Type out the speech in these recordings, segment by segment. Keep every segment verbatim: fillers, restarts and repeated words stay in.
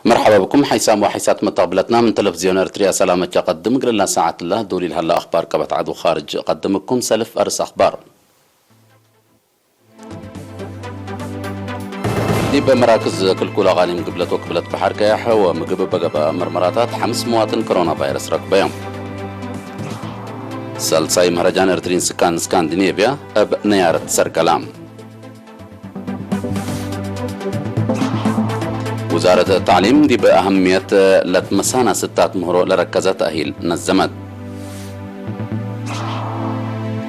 መርሐባ ብኩም ሐይሳም ወሐይሳት መተቅብለትና ምን ተለፍዝዮን ኤርትርያ ሰላመ እቀድም። እግል እላ ሰዓት እለ ዶል ለሀለ አኽባር ቀበት ዐድ ወኻርጅ እቀድምኩም። ሰልፍ አርስ አኽባር። ዲብ መራክዝ ክልኩል አቃሊም ግብለት ወቅብለት በሐር ቀያሕ ወምግብ እበ ገብአ መርመራታት ሐምስ መዋጥን ኮሮና ቫይረስ ረክበዮም። ሳልሳይ መህረጃን ኤርትሪን ስካን ስካንዲኔቭያ እብ ነያረት ሰርገላ። ውዛረት ተዕሊም ዲብ አህምየት ለትመሳና ስታት ምህሮ ለረከዘ ተእሂል ነዘመት።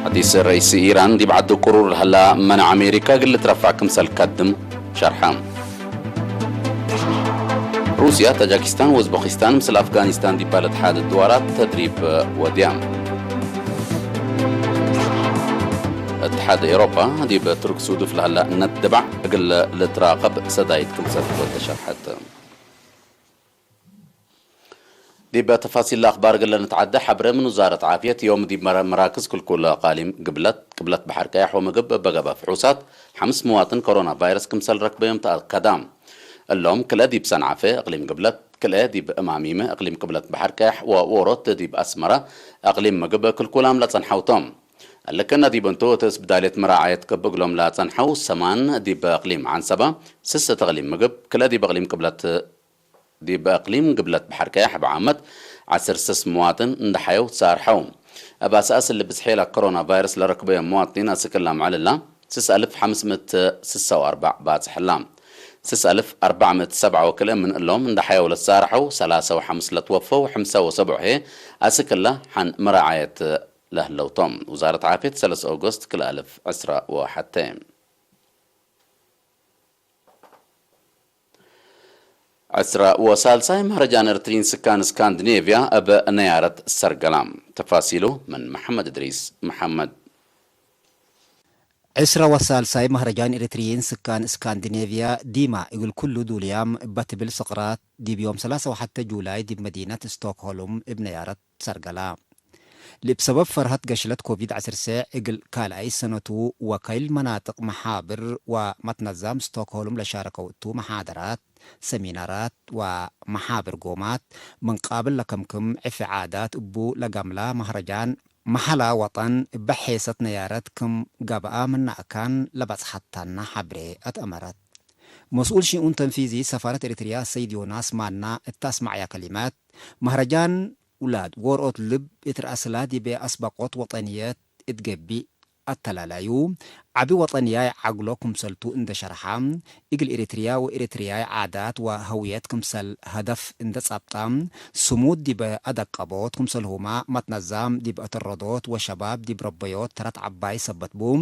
ሐዲስ ረኢስ ኢራን ዲብ ዐድ ቅሩር ለሀላ መናዕ አሜሪካ እግል ልትረፋዕ ክምሰል ከድም ሸርሐ። ሩስያ፣ ታጃኪስታን ወኡዝበኪስታን ምስል አፍጋኒስታን ዲብ ባለ ተሓድድ ድዋራት ተድሪብ ወድያ። እትሓድ ኤውሮፓ ዲብ ቱርክ ሱዱፍ ለሀላ እነት ድባዕ እግል ልትራቀብ ሰዳይት ክምሰል ተሸርሐት። ዲብ ተፋሲል ለአኽባር እግል ለንትዓደ፣ ሐብሬ ምን ውዛረት ዓፍየት፣ ዮም ዲብ መራ-፣ መራክዝ ክልኩል አቃሊም ግብለት፣ ቅብለት በሐር ቀያሕ ወምግብ እበ ገብአ ፍሑሳት፣ ሐምስ መዋጥን ኮሮና ቫይረስ ክምሰል ረክበዮም ተአከዳ። እሎም ክልኤ ዲብ ሰንዓፈ፣ እቅሊም ግብለት፣ ክልኤ ዲብ እማሚመ፣ እቅሊም ቅብለት በሐር ቀያሕ፣ ወዎሮት ዲብ አስመረ፣ እቅሊም ምግብ ክልኩላም ለጸንሐው ቶም። እሊ ክእነ ዲብ እንቱ፣ እት እስብዳልየት መራዓየት ክብ እግሎም ለጸንሐው ሰማን ዲብ እቅሊም ዐንሰበ፣ ስስ እት እቅሊም ምግብ፣ ክልኤ ዲብ እቅሊም ቅብለት ዲብ እቅሊም ግብለት በሐር ቀያሕ እብ ዓመት ዐስር ስስ መዋጥን እንደ ሐየው ትሳርሐው። እብ አስአስ እሊ ብዝሕ ለኮሮና ቫይረስ ለረክበዮም መዋጥኒን አስክ እለ አምዕል እላ፣ ስስ አልፍ ሐምስ ምእት ስሰ ወአርበዕ ባጽሕ እላ። ስስ አልፍ አርበዕ ምእት ሰብዓ ወክልኤ ምን እሎም እንደ ሐየው ለትሳርሐው፣ ሰላሰ ወሐምስ ለትወፈው፣ ሕምሰ ወሰብዑ ህዬ አስክ እለ ሐን መራዓየት ለህለው ቶም። ውዛረት ዓፍየት ሰለስ ኦገስት ክልኤ አልፍ ዕስራ ወሐቴ። ዕስራ ወሳልሳይ መህረጃን ኤርትሪን ስካን ስካንዲኔቭያ እብ ነያረት ሰርገላ። ተፋሲሉ ምን መሐመድ እድሪስ መሐመድ። ዕስራ ወሳልሳይ መህረጃን ኤርትሪን ስካን ስካንዲኔቭያ ዲማ እግል ኩሉ ዱልያም እበ ትብል ስቅራት ዲብ ዮም ሰላሰ ወሐቴ ጁላይ ዲብ መዲነት ስቶክሆልም እብ ነያረት ሰርገላ። ልብ ሰበብ ፈርሀት ገሽለት ኮቪድ ዐስር ሴዕ እግል ካልኣይ ሰነቱ ወከይል መናጥቅ መሓብር ወመትነዛም ስቶክሆልም ለሻረከው እቱ መሓደራት፣ ሰሚናራት ወመሓብር ጎማት ምን ቃብል ለከምክም ዕፊ ዓዳት እቡ ለገምላ መህረጃን መሐላ ወጠን እበ ሔሰት ነያረት ክም ገብአ ምነ አካን ለበጽሐታና ሐብሬ አትአመረት። መስኡል ሽኡን ተንፊዚ ሰፋረት ኤሪትርያ ሰይድ ዮናስ ማና እተ አስመዐያ ከሊመት፣ መህረጃን ውላድ ዎሮት ልብ እት ረአስላ ዲበ አስበቆት ወጠንየት እት ገብእ አተላላዩ፣ ዐቢ ወጠንያይ ዐግሎ ክምሰልቱ እንዴ ሸርሐ፣ እግል ኤሪትርያ ወኤሪትርያይ ዓዳት ወሀውየት ክምሰል ሀደፍ እንዴ ጸብጠ፣ ስሙድ ዲበ አደቀቦት ክምሰልሁመ መትነዛም ዲብ አተረዶት ወሸባብ ዲብ ረበዮት ተረት ዐባይ ሰበት ቡ፣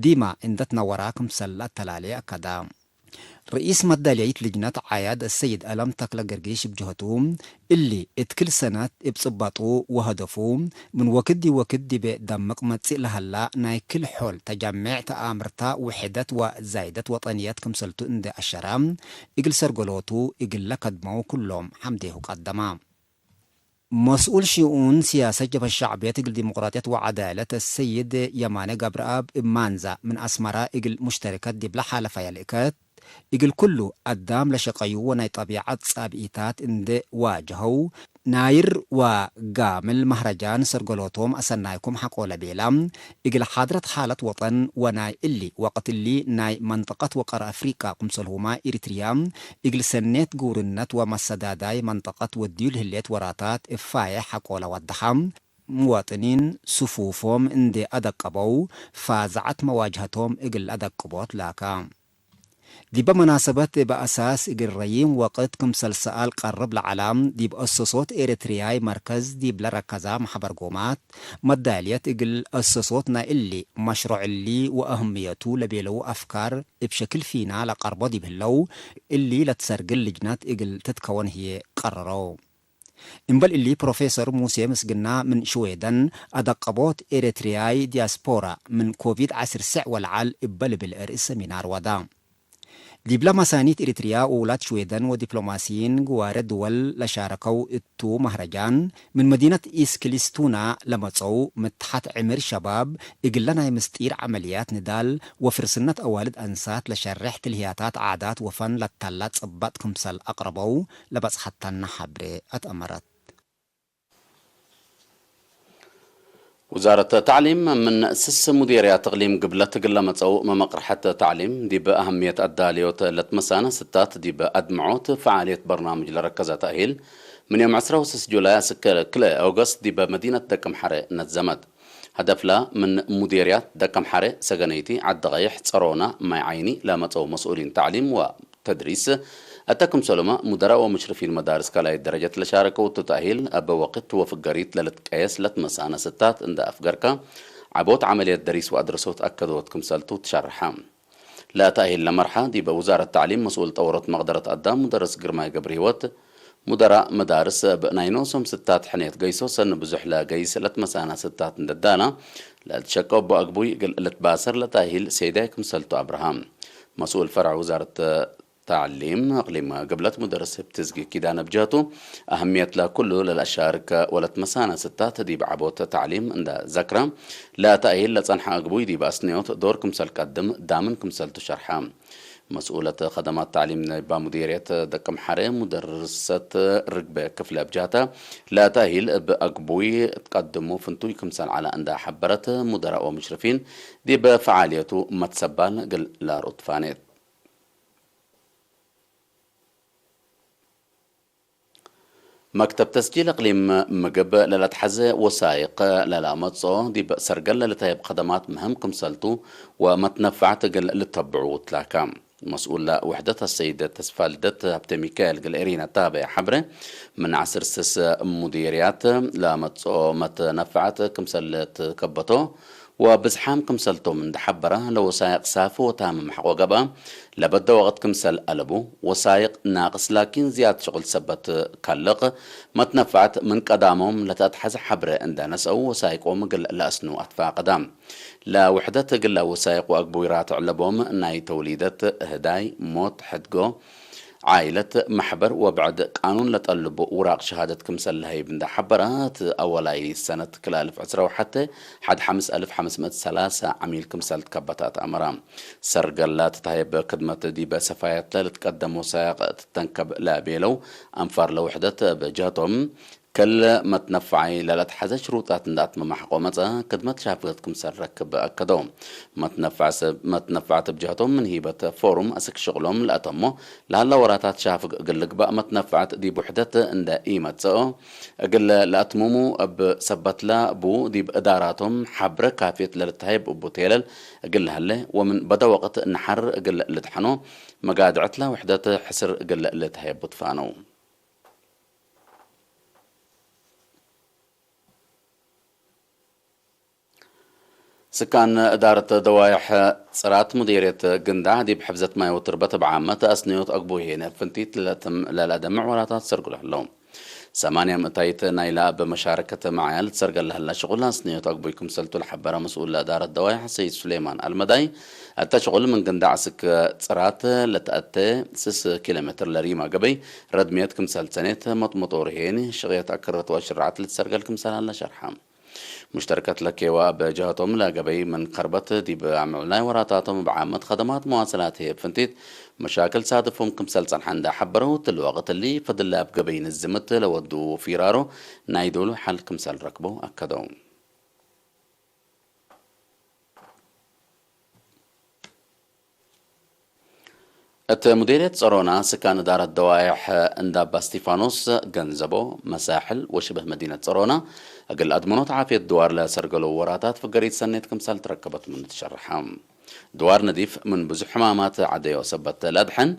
ዲማ እንዴ ትነወራ ክምሰል ለአተላሌ አከደ። ርኢስ መዳልያይት ልጅነት ዓያድ አሰይድ አለም ተክለ ገርጊሽ እብ ጀሀቱ፣ እሊ እት ክል ሰነት እብ ጽባጡ ወሀደፉ፣ ምን ወክድ ዲብ ወክድ ዲበ ደምቅ መጽእ ለሀላ ናይ ክል ሖል ተጃሜዕ ተአምርታ ውሕደት ወዛይደት ወጠንየት ክምሰልቱ እንዴ አሸረ፣ እግል ሰርገሎቱ እግል ለከድመው ኩሎም ሐምዴሁ ቀደመ። መስኡል ሽኡን ስያሰት ጀብሀት ሸዕብየት እግል ዲሞቅራጥየት ወዐዳለት አሰይድ የማነ ገብረአብ እብ ማንዛ ምን አስመረ እግል ሙሽተረከት ዲብለ ሓለፈ ያልእከት፣ እግል ኩሉ አዳም ለሸቀዩ ወናይ ጠቢዐት ጻብኢታት እንዴ ዋጀሀው፣ ናይር ወጋምል መህረጃን ሰርገሎቶም አሰናይኩም ሐቆለ ቤላ፣ እግል ሓድረት ሓለት ወጠን ወናይ እሊ ወቅት እሊ ናይ መንጠቀት ወቀር አፍሪቃ ክምሰልሁመ ኢሪትርያ እግል ሰኔት ግውርነት ወመሰዳዳይ መንጠቀት ወድዩ ለህሌት ወራታት እፋዬ ሐቆለ ወደሐ፣ ሙዋጥኒን ስፉፎም እንዴ አደቀበው ፋዝዐት መዋጅሀቶም እግል አደቅቦት ላከ። ዲበ መናሰበት እብ አሳስ እግል ረዪም ወቅት ክምሰል ሰኣል ቀርብ ለዐላ፣ ዲብ አሰሶት ኤሪትርያይ መርከዝ ዲብ ለረከዛ መሕበር ጎማት፣ መዳልየት እግል አሰሶት ናይ እሊ መሽሮዕ እሊ ወአህምየቱ ለቤለው አፍካር እብ ሸክል ፊና ለቀርቦ ዲብ ህለው፣ እሊ ለትሰርግል ልጅነት እግል ትትከወን ህዬ ቀረረው። እምበል እሊ፣ ፕሮፌሰር ሙሴ ምስግና ምን ሽዌደን፣ አደቀቦት ኤሪትርያይ ዲያስፖራ ምን ኮቪድ ዐስር ሴዕ ወለዐል እበ ልብል ርእስ ሰሚናር ወዳ። ዲብለ መሳኒት ኤሪትርያ ወውላድ ሽዌደን ወዲፕሎማሲይን ግዋሬ ድወል ለሻረከው እቱ መህረጃን፣ ምን መዲነት ኢስክሊስቱና ለመጸው ምትሐት ዕምር ሸባብ፣ እግለ ናይ ምስጢር ዐመልያት ንዳል ወፍርስነት አዋልድ አንሳት ለሸሬሕ ትልህያታት ዓዳት ወፈን ለተላ ጽባጥ ክምሰል አቅረበው ለበጽሐተነ ሐብሬ አትአመረት። ውዛረት ተዕሊም ምን ስስ ሙዴርያት እቅሊም ግብለት እግል ለመጸው መመቅርሐት ተዕሊም ዲብ አህምየት አዳልዮት ለትመሳነ ስታት ዲብ አድምዖት ፈዓልየት በርናምጅ ለረከዘ ተእሂል ምን ዮም ዕስራ ወስስ ጁላይ አስክ ክልኤ ኦገስት ዲብ መዲነት ደቅምሐሬ ነዘመት። ሀደፍላ ምን ሙዴርያት ደቅምሐሬ፣ ሰገነይቲ፣ ዐዲ ቀይሕ፣ ጸሮና፣ ማይ ዓይኒ ለመጸው መስኡሊን ተዕሊም ወ ተድሪስ፣ እተ ክምሰሉመ ሙደራእ ወሙሽርፊን መዳርስ ካልኣይት ደረጀት ለሻረከው እቱ ተእሂል፣ እብ ወቅት ወፍገሪት ለልትቀየስ ለትመሳነ ስታት እንደ አፍገርከ፣ ዐቦት ዐመልየት ደሪስ ወአድረሶት አከዶት ክምሰልቱ ትሸርሐ። ለተእሂል ለመርሐ፣ ዲበ ውዛረት ተዕሊም መስኡል ጠወሮት መቅደረት አዳም ሙደርስ ግርማይ ገብረህይወት፣ ሙደራእ መዳርስ እብ ናይ ኖሶም ስታት ሕኔት ገይሶ ሰኒ ብዙሕ ለገይስ ለትመሳነ ስታት እንደ ዳላ፣ ለልትሸቀው እቡ አግቡይ እግል ልትባሰር ለተእሂል ሴዳይ ክምሰልቱ አብርሃ። መስኡል ፈርዕ ውዛረት ተዕሊም እቅሊም ግብለት ሙደርስ ህብትዝጊ ኪዳነ ብጀህቱ፣ አህምየት ለኩሉ ለለአሻርክ ወለትመሳነ ስታት ዲብ ዐቦት ተዕሊም እንደ ዘክረ፣ ለተእሂል ለጸንሐ አግቡይ ዲብ አስንዮት ዶር ክምሰል ቀድም ዳምን ክምሰልቱ ሸርሐ። መስኡለት ከደማት ተዕሊም ናይባ ሙዲርየት ደቅምሐሬ ሙደርሰት ርግበ ክፍለ ብጃተ፣ ለተእሂል እብ አግቡይ ትቀድሙ ፍንቱይ ክምሰል ዐለ እንዳ ሐበረት፣ ሙደራእ ወሙሽርፊን ዲብ ፈዓልየቱ መትሰባል እግል ለአርኡ ትፋኔት። መክተብ ተስጂል እቅሊም ምግብ ለለትሐዜ ወሳይቅ ለለአመጽኦ ዲብ ሰርገል ለልትሀየብ ከደማት ምህም ክምሰልቱ ወመትነፈዐት እግል ልተብዑ ትላከ። መስኡል ውሕደት አሰይድ ተስፋልደት ሀብተሚካኤል እግል ኤሪና ታበ ሐብረ፣ ምን ዐስር ስስ ሙዲርያት ለአመጽኦ መትነፈዐት ክምሰል ልትከበቶ፣ ወብዝሓም ክምሰልቶም እንደ ሐበረ፣ ለወሳይቅ ሳፊ ወታምም ሐቆ ገብአ፣ ለበደ ወቅት ክምሰል አለቡ፣ ወሳይቅ ናቅስ ላኪን ዝያድ ሽቁል ሰበት ካልቅ፣ መትነፈዐት ምን ቀዳሞም ለተአትሐዘ ሐብረ እንደ ነስአው ወሳይቆም እግል ለአስኑ አትፋቀዳ። ለውሕደት እግለ ወሳይቅ ወአግቡይ ራትዕ ለቦም ናይ ተውሊደት፣ ህዳይ፣ ሞት፣ ሕድጎ፣ ዓይለት፣ መሕበር ወብዕድ ቃኑን ለጠልቡ ውራቅ ሸሃደት ክምሰል ለሀይብ እንደ ሐበረ፣ እት አወላይ ሰነት ክልኤ አልፍ ዕስራ ወሐቴ ሐድ ሐምስ አልፍ ሐምስ ምእት ሰላሳ ዐሚል ክምሰል ትከበተ አትአመረ። ሰርገላ ትትሀየብ ክድመት ዲበ ሰፋየት ለልትቀደም ወሳይቅ ትተንከብ ለቤለው አንፋር ለውሕደት በጀህቶም፣ ክል መትነፈዓይ ለለትሐዘ ሽሩጣት እንደ አትመመ ሐቆ መጸ፣ ክድመት ሻፍገት ክምሰል ረክብ አከደው። መትነፈዕ ሰብ፣ መትነፈዕት እብ ጀህቶም ምን ሂበት ፎሩም አስክ ሽቅሎም ለአተሞ ለሀላ ወራታት ሻፍግ እግል ልግባእ መትነፈዕት ዲብ ውሕደት እንደ ኢመጽኦ እግል ለአትምሙ እብ ሰበትላ ቡ፣ ዲብ እዳራቶም ሐብረ ካፍየት ለልትሀየብ እቡ ቴለል እግል ለሀለ ወምን በደ ወቅት ነሐር እግል ልድሐኖ መጋድዐትላ ውሕደት ሕስር እግል ልትሀየቡ ትፋነው። ስካን እዳረት ደዋይሕ ጽራት ሙዲርየት ግንዳዕ ዲብ ሕፍዘት ማይ ወትርበት እብ ዓመት አስንዮት አግቡይ ሄነ ፍንቲት ለትም-፣ ለለአደምዕ ወራታት ሰርግሎ ህለው። ሰማንያ ምእታይት ናይላ እብ መሻረከት መዓያ ልትሰርገል ለሀላ ሽቁል አስንዮት አግቡይ ክምሰልቱ ለሐበረ መስኡል ለእዳረት ደዋይሕ ሰይድ ሱሌማን አልመዳይ፣ እተ ሽቁል ምን ግንዳዕ እስክ ጽራት ለተአተ ስስ ኪሎ ሜትር ለሪማ ገበይ ረድምየት ክምሰል ሰኔት መጥመጦር ሄኒ ሽቅየት አክረት ወሽርዓት ልትሰርገል ክምሰል ሀለ ሸርሐ። ሙሽተርከት ለኬዋ እብ ጀሀቶም ለገበይ ምን ከርበት ዲብ አምዕል ናይ ወራታቶም እብ ዓመት ከደማት መዋሰላት ህይ እብ ፍንቲት መሻክል ሳድፎም ክምሰል ጸንሐ እንደ ሐበረው፣ እትሊ ወቅት እሊ ፈድለ እብ ገበይ ንዝምት ለወዱ ፊራሮ ናይ ዶሉ ሐል ክምሰል ረክበው አከደው። እት ሙዴርየት ጸሮና ስካን እዳረት ደዋይሕ እንዳባ እስቲፋኖስ ገንዘቦ፣ መሳሕል ወሽብህ መዲነት ጸሮና እግል አድመኖት ዓፍየት ድዋር ለሰርገለው ወራታት ፍገሪት ሰኔት ክምሰል ትረከበት ምኑ ትሸርሐ። ድዋር ነዲፍ ምን ብዙሕ ሕማማት ዐደዮ ሰበት ለአድሐን፣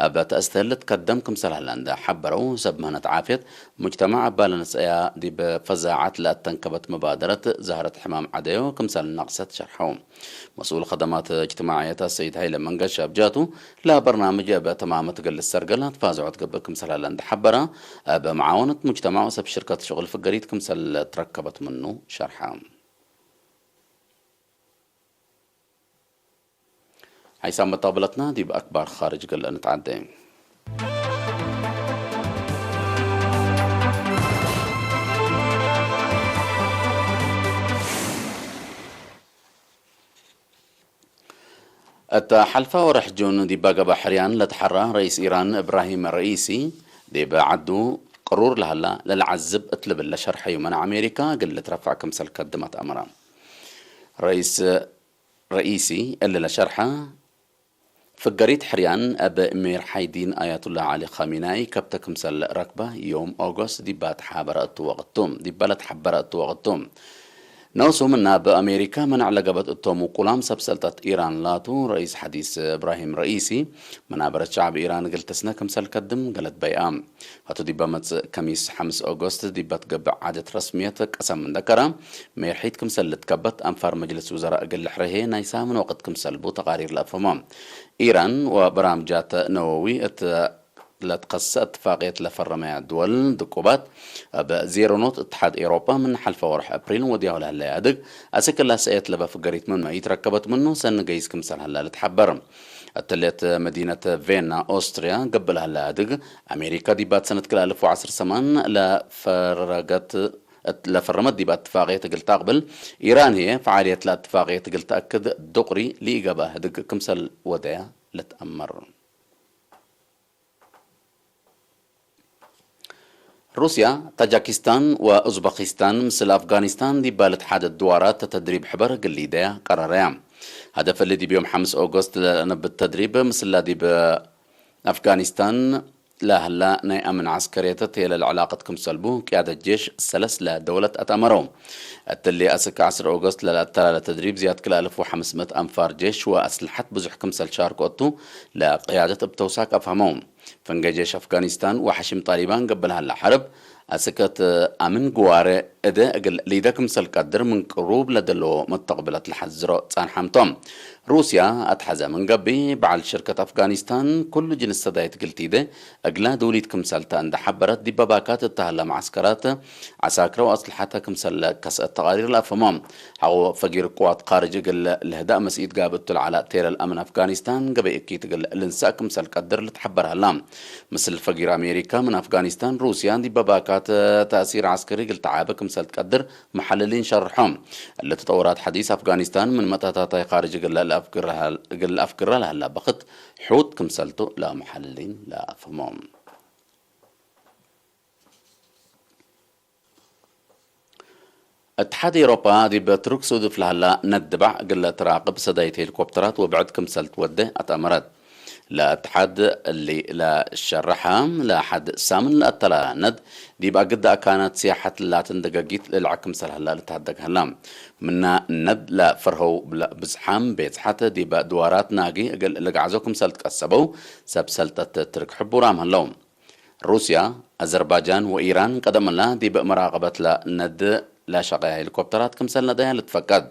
እብ ተአስተህል ልትከደም ክምሰል ሀለ እንደ ሐበረው፣ ሰብ ምህነት ዓፍየት ሙጅተማዕ እባ ለነስአያ ዲብ ፈዛዐት ለአተንከበት መባደረት ዛህረት ሕማም ዐደዮ ክምሰል ነቅሰት ሸርሐው። መስኡል ከደማት እጅትማዕየት አሰይድ ሀይለ መንገሻ እብ ጃቱ፣ ለበርናምጅ እብ ተማመት እግል ልሰርገል አትፋዝዖት ገብእ ክምሰል ሀለ እንደ ሐበረ፣ እብ መዓወነት ሙጅተማዕ ወሰብ ሽርከት ሽቁል ፍገሪት ክምሰል ትረከበት ምኑ ሸርሐ። ሐይሳም መተቅብለትና ዲብ አክባር ካርጅ እግል እንትዓዴ። እተ ሐልፈ ወርሕ ጁን ዲብ ገብአ ሕርያን ለተሐራ ረኢስ ኢራን እብራሂም ረኢሲ፣ ዲብ ዐዱ ቅሩር ለሀላ ለለዐዝብ እት ልብል ለሸርሐዩ መናዕ አሜሪካ እግል ልትረፈዕ ክምሰል ከድመት አምረ። ረኢስ ረኢሲ እሊ ለሸርሐ፣ ፍገሪት ሕርያን እብ ሜር ሐይዲን አያቱላህ ዐሊ ኻሚናይ ከብተ ክምሰል ረክበ ዮም ኦጎስት ዲባ ተሓበረ እቱ ወቅት ቱ፣ ዲባ ለተሐበረ እቱ ወቅት ቱ። ኖሱ ምና እብ አሜሪካ መናዕ ለገብአት እቶም ውቁላም ሰብ ሰልጠት ኢራን ላቱ ረኢስ ሐዲስ እብራሂም ረኢሲ፣ መናበረት ሸዕብ ኢራን እግል ትስነ ክምሰል ከድም ገለት በይአ። ሀቱ ዲበ መጽእ ከሚስ ሐምስ ኦጎስት ዲበ ትገብእ ዓደት ረስምየት ቀሰም እንደ ከረ፣ ሜርሒት ክምሰል ልትከበት አንፋር መጅልስ ውዘራእ እግል ልሕረሄ ናይ ሳምን ወቅት ክምሰል ቡ ተቃሪር ለአፍህሞ። ኢራን ወበራምጃት ነወዊ እት ለትከሰ እትፋቅየት ለፈረመያ ድወል ድቁባት፣ እብ ዜሮ ኖት እትሓድ ኤውሮጳ ምን ሐልፈ ወርሕ አፕሪል ወድያሁ ለህለየ አድግ፣ አስክ እላ ሰእየት ለበ ፍገሪት ምንመ ኢትረከበት ምኑ ሰኒ ገይስ ክምሰል ሀላ ልትሐበር። እትሌት መዲነት ቬና ኦስትርያ ገብእ ለሀለ አድግ፣ አሜሪካ ዲባት ሰነት ክልኤ አልፍ ወዐስር ሰማን ለፈረገት፣ ለፈረመት ዲብ አትፋቅየት እግል ተአቅብል፣ ኢራን ህዬ ፈዓልየት ለአትፋቅየት እግል ተአክድ ዱቅሪ ለኢገብአ ህድግ ክምሰል ወደያ ልትአመር። ሩስያ፣ ታጃኪስታን ወኡዝበኪስታን ምስል አፍጋኒስታን ዲብ ልትሓደድ ድዋራት ተድሪብ ሕበር እግል ሊደያ ቀረረያ። ሀደፍ እሊ ዲብ ዮም ሐምስ ኦጎስት ለነብት ተድሪብ ምስላ ዲብ አፍጋኒስታን ለህላ ናይ አምን ዐስከርየት ቴለል ዕላቀት ክምሰል ቡ ቅያደት ጄሽ ሰለስ ለደውለት አትአመረው። እትሊ አስክ ዐስር ኦጎስት ለለአተላለ ተድሪብ ዝያድ ክልኤ አልፍ ወሐምስ ምእት አንፋር ጄሽ ወአስልሐት ብዙሕ ክምሰል ሻርኮ እቱ ለቅያደት እብ ተውሳክ አፍሀመው። ፈንገ ጄሽ አፍጋኒስታን ወሐሽም ጣሊባን ገብእ ለሀላ ሐርብ፣ አስክ እት አምን ግዋሬ እደ እግል ሊደ ክምሰል ቀድር ምን ቅሩብ ለደለዎ መተቅብለት ለሐዝሮ ጻንሐም ቶም። ሩስያ አትሐዘ ምን ገብእ፣ በዐል ሽርከት አፍጋኒስታን ኩሉ ጅንስ ሰዳይት እግል ቲደ እግላ ዱሊት ክምሰልተ እንደ ሐበረት፣ ዲበ ባካት እተ ሀለ መዐስከራት ዐሳክረ ወአስልሐተ ክምሰል ለከስአት ተቃሪር ለአፍህሞ። ሐቆ ፈጊር ቅዋት ካርጅ እግል ለህዳእ መስኢት ጋብእቱ ለዐለ ቴለል አምን አፍጋኒስታን ገበይ እኪት እግል ልንሰእ ክምሰል ቀድር ልትሐበር ሀላ። ምስል ፈጊር አሜሪካ ምን አፍጋኒስታን፣ ሩስያ ዲበ ባካት ተእሲር ዐስከሪ እግል ተዓበ ክምሰል ትቀድር መሐልሊን ሸርሖም። እሊ ተጠውራት ሐዲስ አፍጋኒስታን ምን መታታታይ ካርጅ እግል ለአፍግረ ሀል-፣ እግል ለአፍግረ ለሀላ በክት ሑት ክምሰልቱ ለመሐልሊን ለአፍህሞም። እትሓድ ኤውሮጳ ዲብ ትሩክ ሱዱፍ ለሀላ ነድ ድባዕ እግል ለትራቅብ ሰዳይት ሄሊኮፕተራት ወብዕድ ክምሰል ትወዴ አትአመረት። ለእትሓድ እሊ ለሸረሐ፣ ለሐድ ሳምን ለአተላላ ነድ ዲብ አግደ አካናት ሲያሐት ላትን ደገጊት ልልዐ ክምሰል ሀላ ልትሀደግ ሀላ። ምና ነድ ለፈርሀው ብዝሓም ቤጽሐት ዲብ ድዋራት ናጊ እግል ልግዓዞ ክምሰል ትቀሰበው ሰብ ሰልጠት ትርክ ሕቡራም ሀለው። ሩስያ፣ አዘርባጃን ወኢራን ቀደምላ ዲብ መራቀበት ለነድ ለሸቀያ ሄሊኮፕተራት ክምሰል ነደያ ልትፈቀድ።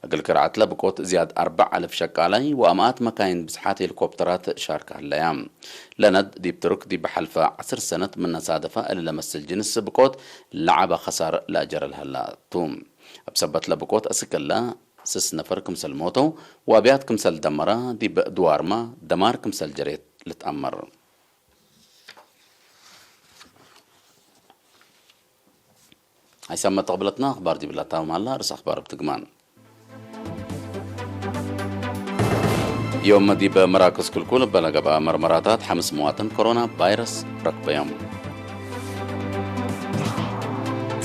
እግል ክርዓት ለብቆት ዝያድ አርበዕ አልፍ ሸቃላይ ወአምአት መካይን ብዝሓት ሄሊኮፕተራት ሻርከ ህለያ። ለነድ ዲብ ትሩክ ዲብ ሐልፈ ዐስር ሰነት ምነ ሳደፈ እሊ ለመስል ጅንስ ብቆት ለዐበ ከሳር ለአጀረ ለሀላ ቱ። እብ ሰበት ለብቆት አስክ እለ ስስ ነፈር ክምሰል ሞተው ወአብያት ክምሰል ደመረ ዲብ ድዋርመ ደማር ክምሰል ጀሬት ልትአመር። አይሰመ ተቅብለትና አኽባር ዲብላ ታምም ሀላ። ርእስ አኽባር እብ ትግማን። ዮም ዲብ መራክዝ ክልኩል እበ ለገብአ መርመራታት ሐምስ መዋጥን ኮሮና ቫይረስ ረክበዮም።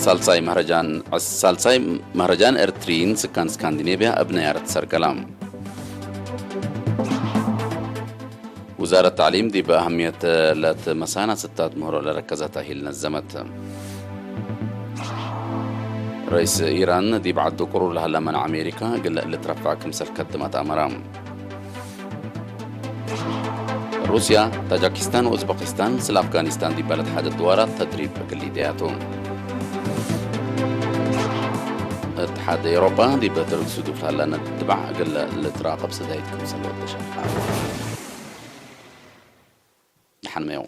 ሳልሳይ መህረጃን፣ ሳልሳይ መህረጃን ኤርትሪን ስካን ስካንዲኔብያ እብ ነያረት ሰርገላ። ውዛረት ተዕሊም ዲብ አህምየት ለትመሳና ስታት ምህሮ ለረከዘ ተእሂል ነዘመት። ረኢስ ኢራን ዲብ ዐዱ ቅሩር ለሀለ መናዕ አሜሪካ እግል ልትረፈዕ ክምሰል ከድመት አመረ። ሩስያ፣ ታጃኪስታን ወኡዝበኪስታን ስለ አፍጋኒስታን ዲበ ለትሓደድ ድዋራት ተድሪብ እግል ሊደያቱ። እትሓድ ኤውሮጳ ዲብ ትርክ ሱዱፍ ለሀለ ነድ ድባዕ እግል ልትራቀብ ሰዳይት ክምሰል ወደ ሸርሐ። ደሓን መየው።